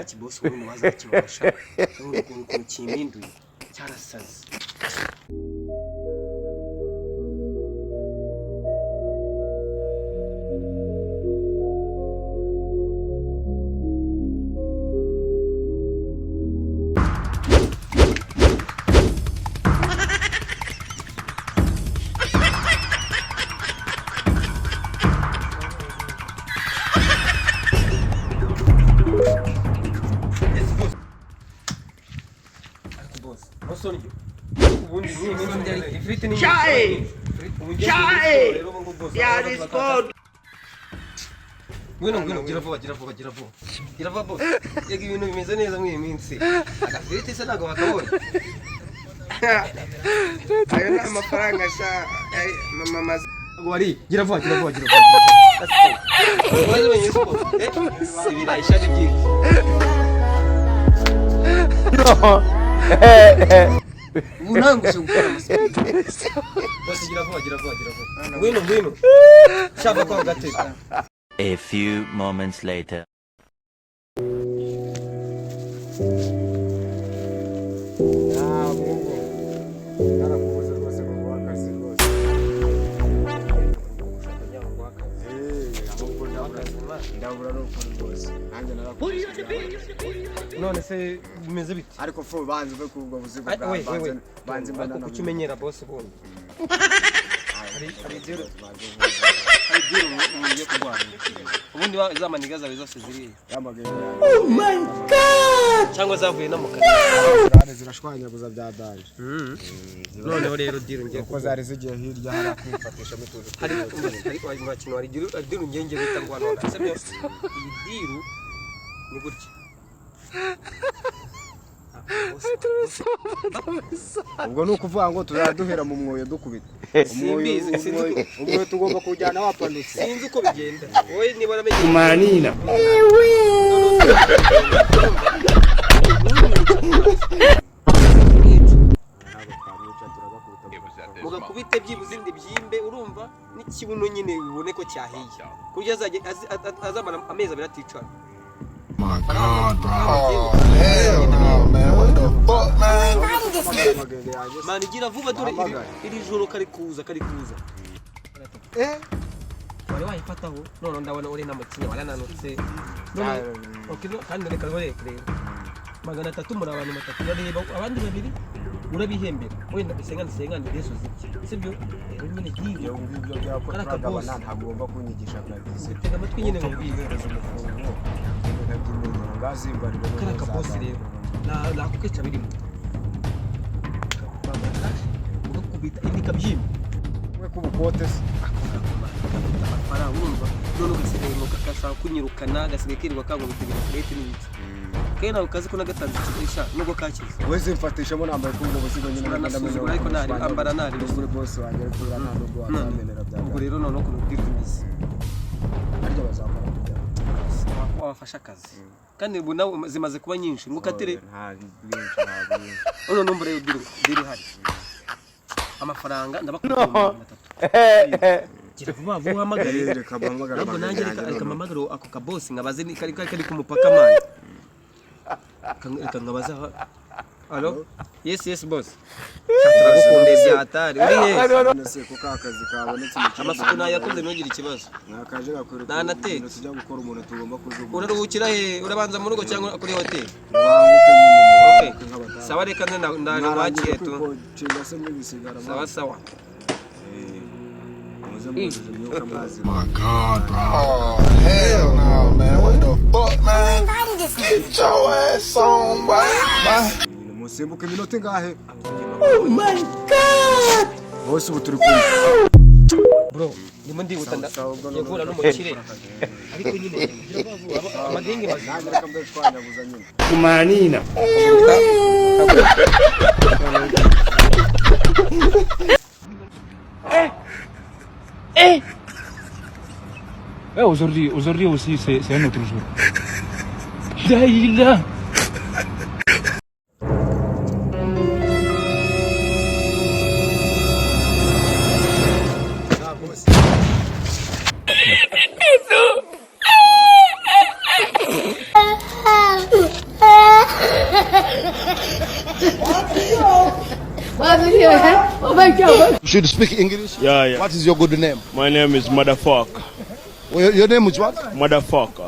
Kibosi ubundi wazakibasha urabona ukuntu kimpinduye cyarasaze. Ariko boss, boss ni ubundi ni iminsi ifiriti ni Chai! Chai! Yeah, this God. Ngwino, ngwino, gira vuba, gira vuba, gira vuba, gira vuba boss. Yego, ibintu bimeze neza muri iyi minsi. Agafiriti se ntabwo bakabonye? Ayo ni amafaranga sha ay, mama maze. Wari gira vuba, gira vuba, gira vuba. Waje wenyine se boss? Eh, ibirayi sha ni byinshi. Ubu ntanguje gukora amasiporo. Boss, gira vuba, gira vuba, gira vuba. Ngwino, ngwino. Shaka kwa gatebe. A few moments later. Ntabwo narakubuze rwose ngo nguhe akazi rwose. Eh, ahubwo ndabura, ndabura ni ukuri rwose, nanjye narakubuze. None se bimeze bite? Ariko fu banza uve kuri ubwo buzigo Ay, bwa we, we, banze we. banze. Ariko kuki umenyera boss ubundi? Hari deal, Banze. hari deal ubu ngiye kurwana. Ubundi za maniga zawe zose ziri Yamagaye. cyangwa zavuye no mu kazi? Zirare zirashwanyaguza bya danje. Noneho rero deal ngiye Kuko zari zigiye hirya hari akwifatishamo utuntu. Hari umukino, hari deal, hari deal ngiye ngiye guhita ngwa none. Sibyo? Iyi deal ni gutya. Ubwo ni ukuvuga ngo tuzaduhera mu mwoyo dukubita umwoyo. Simbizi, sinzi. Umwoyo tugomba kuwujyana wapanutse. Sinzi uko bigenda. Wowe niba waramenye Manina. Ntabwo twamwica, turabakubita. Mugakubite byibuze indi byimbe, urumva n'ikibuno nyine ubone ko cyahiye, ku buryo azajya azamara amezi 2 aticara. My God, bro. Oh, hell no, man. What the fuck, man? Amagenge yanjye se. Mani, gira vuba dore Wahamagaye. Iri joro kari kuza, kari kuza. Eh. Wari wayifataho none ndabona uri n'amakinya warananutse none. Okay, no, kandi reka rero rero 300 muri abantu batatu, urareba abandi babiri urabihembera wenda sengani sengani deso zibye, sibyo rero nyine Ibyo diyo ngibyo byako Kariya turagabana. kabosi. Ntabwo ugomba kunyigisha akazi. Tega amatwi nyine nkubwire. Guhereza umufungo nkabyimenya ngazimbarire. Kariya kabosi rero nakukica birimo ugakubita indi ikabyimba. We kubukote se. Gafite amafaranga, urumva, none ugasigaye ngo gashaka kunyirukana, gasigaye kirirwa kankubita ibireti n'ibiki, kandi ntabwo kazi ko nagatanze ikigisha nubwo kakize. We zimfatishamo nambaye kubwo buzigo nyine. Uranasuzugura, ariko ambara nari. Kuri boss wanjye, ariko uriya nta nubwo wakamenera bya. Ubwo rero noneho ukuntu bwirwa imizi. Harya bazakora kujya Wabafasha akazi kandi ubu nawe zimaze kuba nyinshi ngo ukatire. Nta bwinshi, nta bwinshi. None numva rero deal ihari, amafaranga ndabakubita 300. Gira vuba vuba uhamagare. Eh, reka mpamagare. Ntabwo nanjye amagenge reka yanjye. mpamagare ako kabosi nkabaze ni kari ku mupaka mani. Reka nkabaze aho. Alo, yes, yes boss. Sha, turagukumbuye bya hatari, uri he? None se ko ka kazi kabonetse mu kigo? Amasuku nayakoze, ntugire ikibazo. Nakaje gakwiruka. Ntanatetse. Ibintu tujya gukora umuntu tugomba kujugunya. Uraruhukira he? Urabanza mu rugo cyangwa kuri hoteli? Banguke nyine. Okay. Mubanguke nk'abadamu. Sawa, reka nze ndaje nkwakire tu. Kwipocinga se mubisigara. Sawa sawa. Muze muzuze imyuka mwazi. My God, bro. Oh, hell no, man. What the fuck, man? Get your ass on, boy. Bye. Musimbuka iminota ingahe? Oh my God! Bose ubu turi kumwe. Bro, ndimo ndihuta. Sawa, ubwo Ngiye guhura n'umukire, ariko nyine gira vuba vuba, amagenge mazima. Nanjye reka mbe twanyaguza nyine. Manina. Ouais, aujourd'hui, aujourd'hui aussi, c'est un autre jour. Daïla. Should speak English? Yeah. What is your good name? My name is Motherfucker. Your name is what? Motherfucker.